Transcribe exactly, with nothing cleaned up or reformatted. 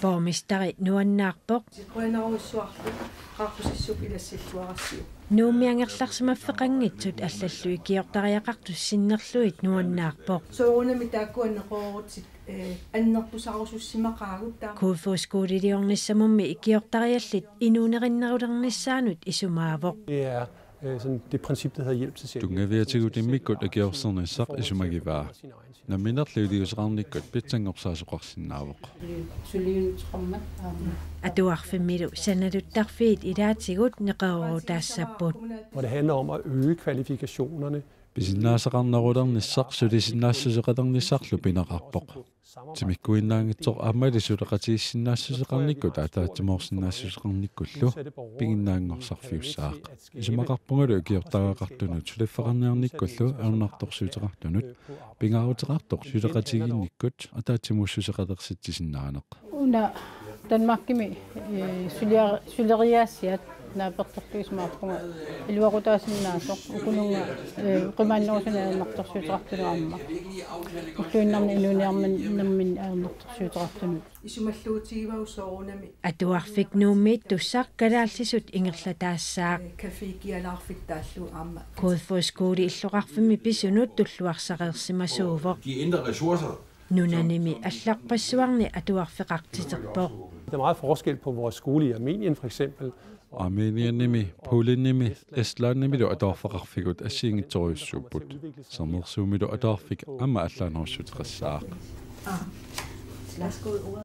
Borgmesteri nuannaarpoq. Qujanarujussuarlu qaaqqusiissuup ilassilluarassiuk. Nuummi angerlarsimaffeqanngitsut allallu ikiortariaqartut sinnerlugit nuannaarpoq. Soorunami taakkua neqeroorutsit, eh, annertusarusussimaqaagut taama. Kofoeds Skoleliornissamummi ikiortariallit inuunerinnerulernissaannut isumaavoq. Det er øh, sådan det princip, der hedder hjælp til selvhjælp. Tunngaviatigut immikkut akiorsernissaa isumagivaa. Namminerlu iliuuseqarnikkut pitsanngorsaasoqarsinnaavoq. Suliunneqarmat aamma. Atuarfimmilu sanaluttarfiit ilaatigut neqeroorutaassapput. Hvor det handler om at øge kvalifikationerne. Pisinnaasaqarnerulernissaq sulisinnaassuseqalernissarlu pineqarpoq. Timikkuinnaanngitsoq aammali suleqatigiissinnaassuseqarnikkut ataatsimoorsinnaassuseqarnikkullu piginnanngorsaarfiussaaq. Isumaqarpungalu ikiortariaqartunut suliffeqarniarnikkullu ajornartorsiuteqartunut pingaaruteqartoq suleqatigiinnikkut ataatsimuussuseqalersitsisinnaaneq. Una Danmarkimi, eh, sulia-, suleriaasiat naapertorlugu isumaqarpunga iluaqutaasinnaasoq ukununnga, eh, qimaannerusunik ajornartorsiuteqartunut aamma. Ulluinnarni inuuniarnerminni ajornartorsiuteqartunut. Isumalluutigivau soorunami. Atuarfik Nuummiittussaq kalaallisut ingerlataassaaq. Café Kialaarfik taallugu aamma. Kofoeds Skole illoqarfimmi pisunut tulluarsareersimasuuvoq. De indre ressourcer. Nunanimi allarpassuarni atuarfeqartiterpoq. Der er meget forskel på vores skole i Armenien for eksempel. Armenianimi, Polenimi, Estlandimilu atuarfeqarfigut assigiinngitsorujussuupput. Sermersuumilu atuarfik aamma allaanerussuteqassaaq.